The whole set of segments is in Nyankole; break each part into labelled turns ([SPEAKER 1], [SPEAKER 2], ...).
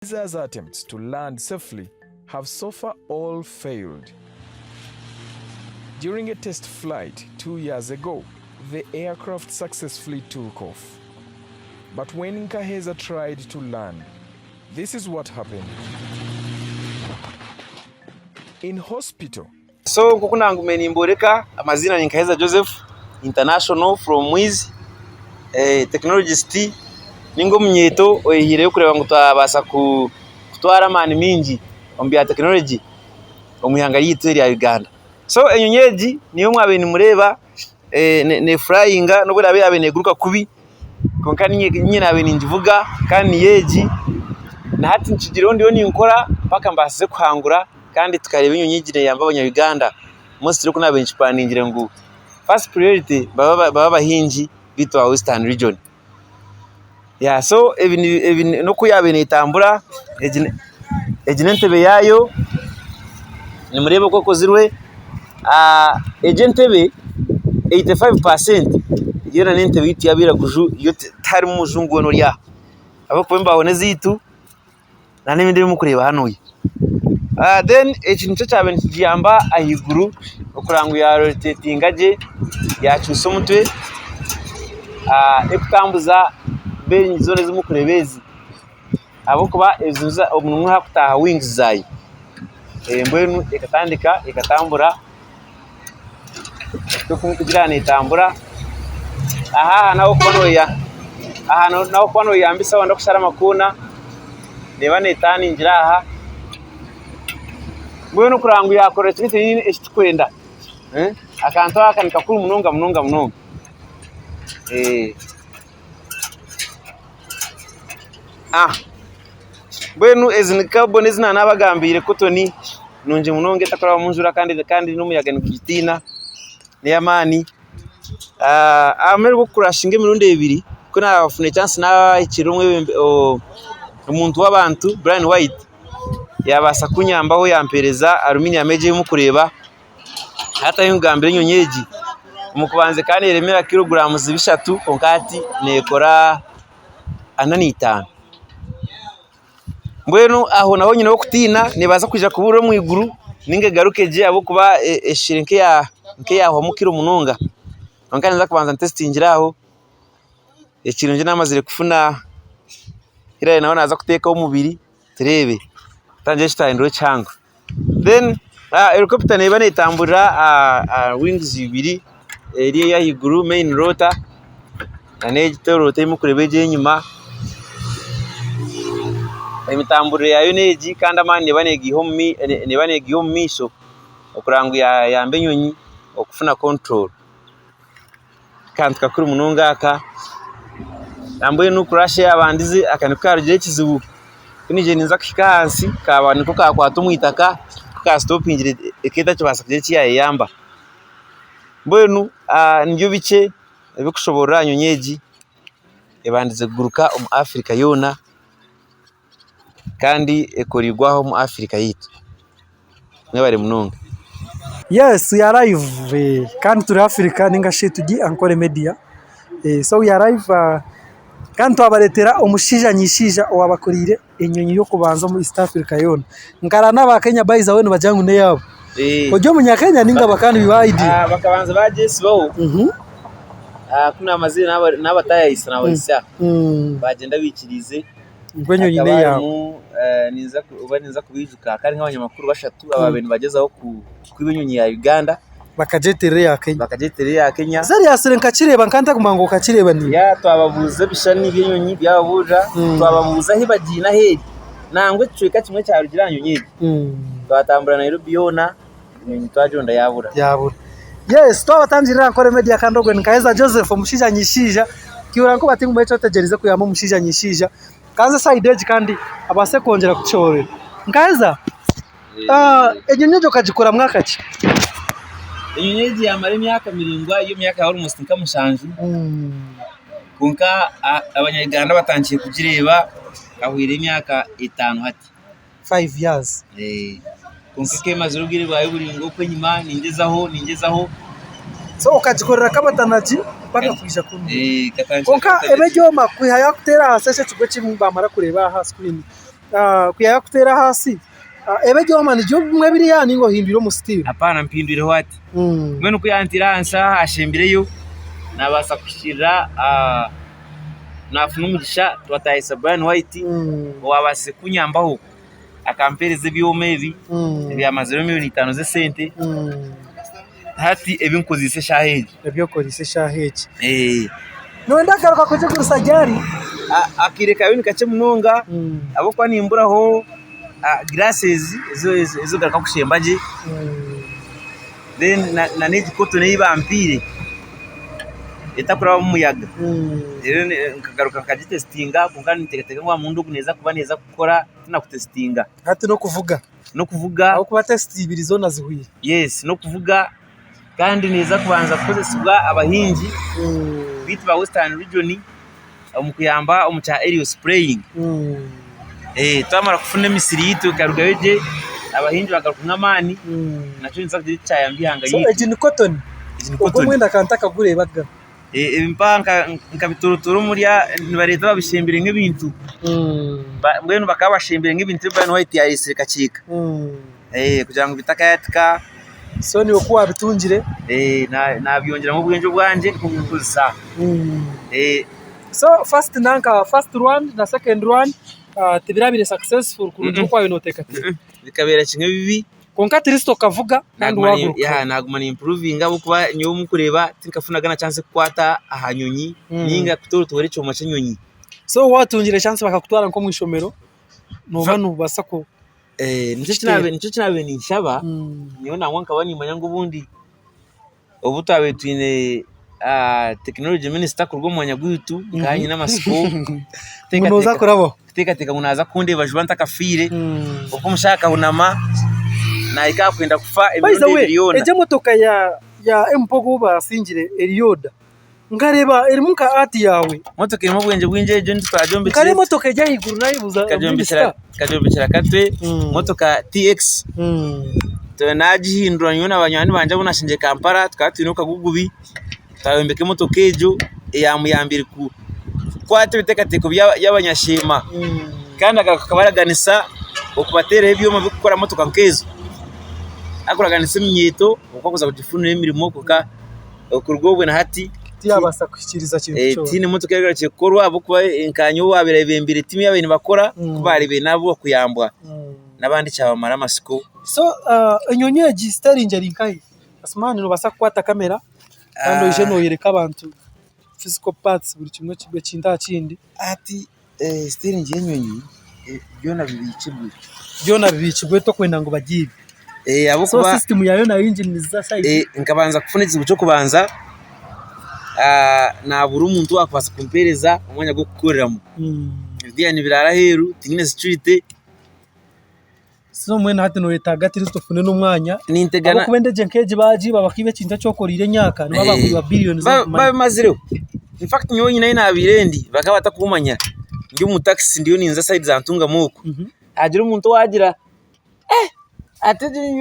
[SPEAKER 1] Nkaheza's attempts to land safely have so far all failed. During a test flight 2 years ago, the aircraft successfully took off. But when Nkaheza tried to land, this is what happened. In hospital,
[SPEAKER 2] So nk'oku naagume nimboreka amaziina ni Nkaheza Joseph international from Mwizi technologist ninga omunyeeto oyehiireyo kureeba ngu twabaasa kutwara amaani maingi omu bya tekinologi omu ihanga ryaitu erya Uganda. So enyonyi egi niyo mwabaire nimureeba nefurayinga nobu eraabe yaabaire neguruka kubi kwonka niinye naabaire ningivuga kandi niyo egi na hati nkigiriho ndiyo ninkora mpaka mbaasize kuhangura kandi tukareeba enyonyi egi neeyamba abanya-Uganda mostly oku naabaire ninkipuraningira ngu first priority babe abahingi beitu aba Western region. So ebi n'oku yaabaire neetambura, egi n'entebe yaayo nimureeba oku ekozirwe, egi entebe 85% yoona n'entebe yaitu y'abairaguju yo tiharimu mujungu weena ori aha ahabw'okuba embaaho n'ezaitu. Nana ebindi ebi murikureeba hanuya. Then eki nikyo kyabaire nikigiyamba ahaiguru okureba ngu yarotetinga gye yakyusa omutwe erikutambuza bearing zoona ezi murikureeba ezi ahabw'okuba omu nimwo harikutaaha wings zaayo mbwenu ekatandika ekatambura nk'oku murikugireeba netambura aha aha n'ahu orikuba noyeyambisa wayenda kushara amakoona neeba netaningira aha mbwenu kureba ngu yakora kimwe kyenyini eki turikwenda akantu aka nikakuru munonga munonga munonga. Mbwenu ezi ni kaboni ezi naabagambiire kotoni nungi munonga etakurabamu njura kandi n'omuyaga nigugitiina n'ey'amaani. Aha muheru gw'okukurashinga emirundi ebiri ku naafunire chansi naahikirira omuntu w'abantu Brian White yaabaasa kunyambaho yampeereza aluminium egi ei murikureeba. Hati ahu nkugambira enyonyi egi omu kubanza ekaba neeremera kiroguraamuzi bishatu kwonka hati neekora ana na itaano. Mbwenu aho naho nyine okutiina neebaasa kwija kuburira omu iguru nainga egaruke gye ahabw'okuba eshushaine nk'eyaahwamu kiro munonga. Kwonka ninza kubanza ntesitingire aho, ekirungi naamazire kufuna Hillary nawe naaza kuteekaho omubiri tureebe tiharigira ekitahindura ekihango. Then helicopter neeba neetamburira aha wings ibiri, eri ey'ahaiguru main rotor nana egi tail rotor ei murikureeba egi ey'enyima. Emitamburire yaayo n'egi kandi amaani neeba neegaiha omu maisho okureba ngu yaayamba enyonyi okufuna control. Akantu kakuru munonga aka, nambwenu kurashi eyabandize aka niko karugireho ekizibu, ku naizire ninza kuhika ahansi kaaba niko kakwata omu itaka ku kasitopingire ekaba etakibaasa kugira eki yayeyamba. Mbwenu nibyo bikye ebirikushoborora aha nyonyi egi ebandize kuguruka omu Africa yoona kandi ekoreirwe aha omu Africa yaitu. Mwebare munonga.
[SPEAKER 3] Yes we are live kandi turi Africa ninga shi turi Ankole media so we are live kandi twabaretera omushaija nyishaija owabakoreire enyonyi y'okubanza omu East Africa yoona. Nkarara n'aba Kenya by the way nibagira ngu n'eyaabo. Ori omunyakenya ninga bakaba nibiba idea?
[SPEAKER 2] Bakabanza bagyesibaho ku namazire nabatayayisa nabahitsya bagyenda baikiriize.
[SPEAKER 3] Ngu enyonyi
[SPEAKER 2] Hakaba
[SPEAKER 3] n'eyaawe.
[SPEAKER 2] harimu eh, ninza ku- oba ninza kubiijuka hakaba harimu abanyamakuru bashatu abaabaire nibagyezaho ku- kwiba enyonyi ya Uganda
[SPEAKER 3] Bakagyeterera eya Kenya.
[SPEAKER 2] bakagyeterera eya Kenya.
[SPEAKER 3] Zariasire nkakireeba nkaba ntakumanya ngu okakireeba niiwe.
[SPEAKER 2] Ya twababuuza ebishushani by'enyonyi byababuurira, twababuuza ahu bagiine ahu eri. Nangwa ekicweka kimwe kyarugire aha nyonyi egi. Twatambura Nairobi yoona enyonyi twagironda yaabura.
[SPEAKER 3] Yaabura. Yes, twabatangirira aha Nkore Media kandi ogwe ni Kaheza Joseph omushaija nyishaija. Kiura nkuba tinkumanya eki otegyereize kuyamba omushaija nyishaija. Kanze sayidi egi kandi abaase kwongyera kutushoboororera. Nkaheza, enyonyi egyo okagikora mwaka ki?
[SPEAKER 2] Enyonyi egi yaamara emyaka miraingwa eri omu myaka ya almost nka mushanju kwonka abanya-Uganda batandikire kugireeba hahwire emyaka etaano hati.
[SPEAKER 3] 5 years.
[SPEAKER 2] Kwonka ekaba emazire obwire bwayo buraingwa okwo enyima ningyezaho ningyezaho.
[SPEAKER 3] So okagikorera kabatanagi mpaka kwija kunu. Kwonka eba eryoma kwiha yakuteera ahansi eki ekigwa eki bamara kureeba aha screen. Ku yaakuteera ahaasi, ebe eri omu niryo bimwe biriya nainga ohindwire omu sitiiru?
[SPEAKER 2] Hapana mpindwireho hati. Mbwenu ku yanteire ahansi aha ashambireyo, naabaasa kuhikiirira naafuna omugisha twatahisa Brian White owaabaasize kunyambaho akampeereza ebyoma ebi ebyamazireho miriyoni itaano z'esente hati ebi nkozeise eshaaha egi.
[SPEAKER 3] Ebi okoreise eshaaha egi. Nooyenda kugaruka kugigurisa ryari?
[SPEAKER 2] Akaire kaayo ni kakye munonga ahabw'okuba nimburaho glasses ez'okugaruka kushemba gye then nana egi cotton ei bampaire etakurabamu muyaga reero nkagaruka nkagitesitinga kwonka ninteekateeka ngu aha murundi ogu neeza kuba neeza kukora tinakutesitinga.
[SPEAKER 3] Hati n'okuvuga?
[SPEAKER 2] N'okuvuga.
[SPEAKER 3] Ahabw'okuba tesiti ibiri zoona zihweire.
[SPEAKER 2] Yes n'okuvuga. Kandi neeza kubanza kukozesibwa abahingi beitu ba Western Region omu kuyamba omu kya aerial spraying. Twamara kufuna emisiri yaitu ekarugayo gye, abahingi bagarukamu amaani, nakyo nikiza kugira eki kyayamba eihanga
[SPEAKER 3] So
[SPEAKER 2] ryaitu.
[SPEAKER 3] egi ni cotton?
[SPEAKER 2] Egi ni
[SPEAKER 3] Ogwo
[SPEAKER 2] cotton.
[SPEAKER 3] mwenda ka ntakagureebaga.
[SPEAKER 2] Ebi mpaha nkabitorootoora omuri nibareeta babishembire nk'ebintu, mbwenu bakaba bashembire nk'ebintu ebi Brian White yaareetsire kakyeka. Kugira ngu bitakayatika.
[SPEAKER 3] So niiwe ku waabitungire?
[SPEAKER 2] Naabyongyeramu obwengye obwangye nikwo kubikozesa.
[SPEAKER 3] So first nanka first round na second round tibirabaire successful kurungi nk'oku waabaire nooteekateeka?
[SPEAKER 2] Bikabeera kimwe bibi.
[SPEAKER 3] Kwonka at least okavuga kandi waaguruka.
[SPEAKER 2] Naaguma nimpuruvinga ahabw'okuba nyowe omu kureeba tinkafunaga na chance kukwata aha nyonyi nainga kutoorotoora ekyoma ky'enyonyi.
[SPEAKER 3] So waatungire chance bakakutwara nk'omu ishomero, nooba noobaasa ku.
[SPEAKER 2] Nikyo eki naabaire ninshaba, nyowe nangwa nkaba niimanya ngu obundi obu twabaire twine tekinologi minisita kuruga omu mwanya gwaitu nkaba nyine amatsiko
[SPEAKER 3] Ngu nooza kurabaho.
[SPEAKER 2] kuteekateeka ngu naaza kundeeba juba ntakafiire kwonka omushaija akahunama naahika aha kwenda kufa
[SPEAKER 3] By the
[SPEAKER 2] emirundi
[SPEAKER 3] way,
[SPEAKER 2] ebiri yoona.
[SPEAKER 3] egyo emotoka ya Embogo ou baasingire eri oda. Nkareeba erimu nka art yaawe.
[SPEAKER 2] Motoka erimu obwengye bwingi egyo nitwe twagyombekyire.
[SPEAKER 3] Nkareeba emotoka eri ahaiguru nayebuuza minisita.
[SPEAKER 2] Tukagyombekyera Katwe, motoka TX. Nagihindura nyowe na banywani bangye abu nashangire Kampala tukaba twine okagugubi, twayombeka emotoka egyo eyamuyambire kukwata ebiteekateeko by'abanyasheema. Kandi akagaruka akabaraganisa okubateeraho ebyoma by'okukora motoka nk'ezo. Arikuraganisa eminyeeto oku barikuza kugifunira emirimo kwonka. Okuruga obwe na hati
[SPEAKER 3] Tiyabaasa kuhikiiriza kintu kyona.
[SPEAKER 2] Tihaine motoka eragarukire kukorwa ahabw'okuba nka nyowe owaabaire ayebembeire tiimu eyaabaire nibakora ku baareebire naabwo kuyambwa n'abandi kyabamara amatsiko.
[SPEAKER 3] So enyonyi egi siteringi eri nkahi? Asuman noobaasa kukwata kamera kandi oije nooyoreka abantu physical parts buri kimwe ekintu aha kindi.
[SPEAKER 2] Hati siteringi y'enyonyi byona bibiikirwe.
[SPEAKER 3] Byona bibiikirwe tokwenda ngu bagiibe. So system yaayo na engine niziza side.
[SPEAKER 2] Nkabanza kufuna ekizibu ky'okubanza nabura omuntu owaakubaasa kumpeereza omwanya gw'okukoreramu. Ebitiiya nibiraara aheeru tinyine security.
[SPEAKER 3] So mbwenu hati noyetaaga at least ofune n'omwanya
[SPEAKER 2] Nintegana
[SPEAKER 3] ahabw'okuba endegye nk'egi baagiiba bakaiba ekintu eki okoreire emyaka nibaba baakwiba billions of money.
[SPEAKER 2] Babimazireho. In fact nyowe nyine ahi naabaire ndi bakaba batakumanya ndi omu takisi ndiyo ninza sayidi za Ntungamo okwo. Haagira omuntu owaagira eh ati egi enyonyi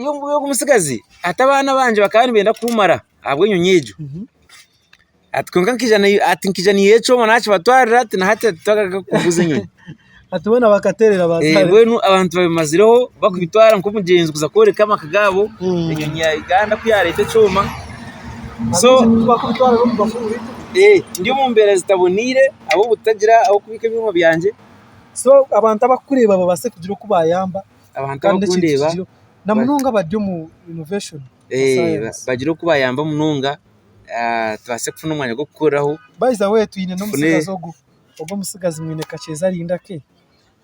[SPEAKER 2] y'ogu mutsigazi ati abaana bangye bakaba nibenda kummara ahabw'enyonyi egyo. Ati kwonka nkaija ati nkaija naihayo ekyoma naakibatwarira ati na hati titwagaruka kuguza enyonyi.
[SPEAKER 3] Ati boona bakateerera baatwara.
[SPEAKER 2] Mbwenu abantu babimazireho bakubitwara nk'omugyenzi kuza kworeka amaka gaabo enyonyi ya Uganda ku yaareeta ekyoma. So
[SPEAKER 3] Bakubitwara n'omu bakuru baitu.
[SPEAKER 2] Ndi omu mbeera zitaboneire ahabw'obutagira ah'okubiika ebyoma byangye.
[SPEAKER 3] So abantu abakukureeba babaase kugira oku baayamba
[SPEAKER 2] Abantu
[SPEAKER 3] kandi ekintu
[SPEAKER 2] abakundeeba
[SPEAKER 3] kigire na munonga abari omu innovation na science.
[SPEAKER 2] bagire oku bayamba munonga. Tubaase kufuna omwanya gw'okukoreraho.
[SPEAKER 3] By the way twine n'omutsigazi ogu, ogu omutsigazi mwine Kakyeza Arindake,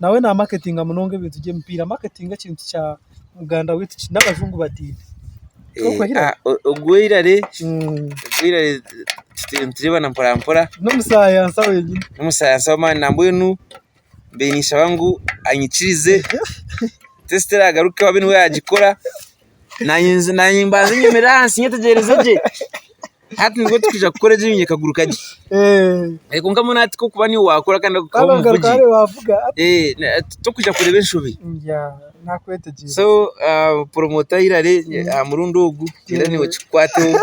[SPEAKER 3] nawe na marketinga munonga ebintu by'emipiira, marketinga ekintu kya muganda waitu n'abajungu batiine.
[SPEAKER 2] Ogwo Irare, ogwo Irare nitureebana mpora mpora.
[SPEAKER 3] N'omusayansa wenyine.
[SPEAKER 2] N'omusayansa w'amaani nambwenu mbaire ninshaba ngu anyikirize test eragarukeho abe niwe yagikora. Naanye mbanze nyemere ahansi nyetegyereze gye. Hati nibwo turikwija kukora egyo enyonyi ekaguruka gye. Kwonka mbwenu hati ku orikuba niiwe waakora kandi okaba omuvugi, torikwija kureeba enshobe. So puromota Irare aha murundi ogu nindeeba niiwe kikukwateho.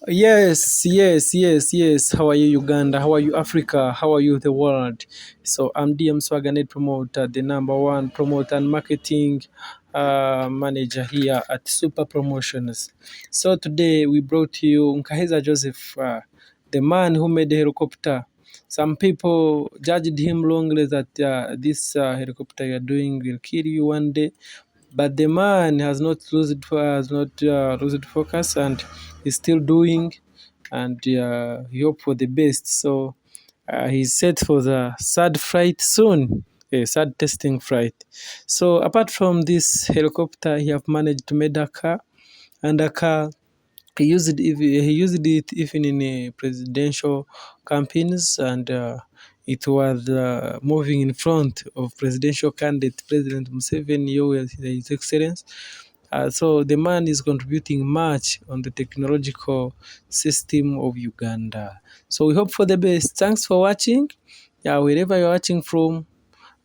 [SPEAKER 4] Yes, yes, yes, yes. How are you, Uganda? How are you, Africa? How are you, the world? So I'm DM Swagger Net Promoter, the number one promoter and marketing manager here at Super Promotions. So today we brought you Nkaheza Joseph, the man who made the helicopter. Some people judged him wrongly that this helicopter you are doing will kill you one day. But the man has not lost focus and is still doing, and he hope for the best. So he's set for the third flight soon, a third testing flight. So apart from this helicopter, he have managed to make a car, and a car he used it even in presidential campaigns, and it was moving in front of presidential candidate President Museveni, His Excellency. So the man is contributing much on the technological system of Uganda. So we hope for the best. Thanks for watching. Yeah, wherever you're watching from,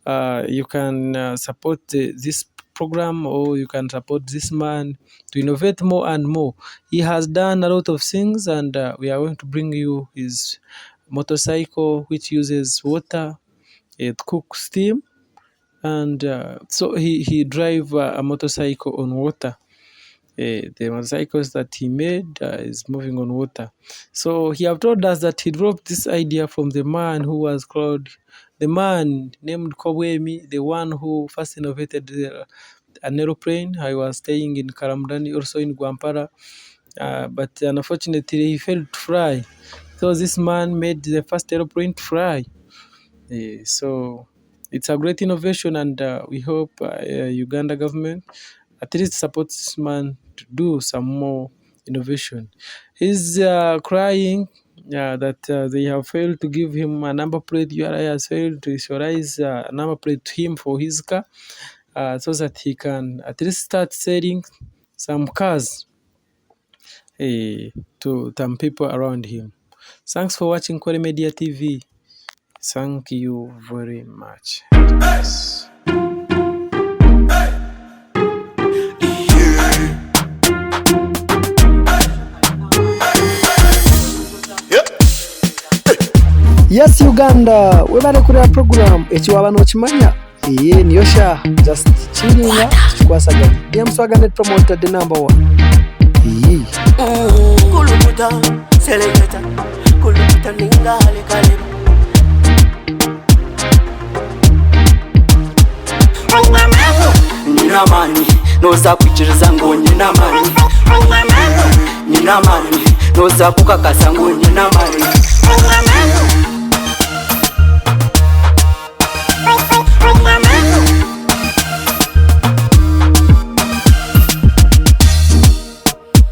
[SPEAKER 4] you can support this program, or you can support this man to innovate more and more. He has done a lot of things, and we are going to bring you his motorcycle, which uses water, it cooks steam, and so he drive a motorcycle on water. The motorcycles that he made is moving on water. So he have told us that he dropped this idea from the man who was called, the man named Kobwemi, the one who first innovated an aeroplane. I was staying in Karamdani, also in Gwampara, but unfortunately he failed to fly. So this man made the first aeroplane to fly. So it's a great innovation, and we hope Uganda government at least supports this man to do some more innovation. He's crying that they have failed to give him a number plate. URA has failed to issue a number plate to him for his car, so that he can at least start selling some cars to some people around him. Thanks for watching Kore Media TV. Thank you very much. Yes.
[SPEAKER 3] Yes Uganda, webale kureba program eki waba nokimanya eye niyo shaaha just chillinga tukikwasaganya. DM Swagger Net Promoter the number one. Iyi.
[SPEAKER 5] Kulukuta, seleketa, kulukuta ninga halikaleba. Nina amani, noza kwikiriza ngu nyina amani. Nina amani, noza kukakasa ngu nyina amani.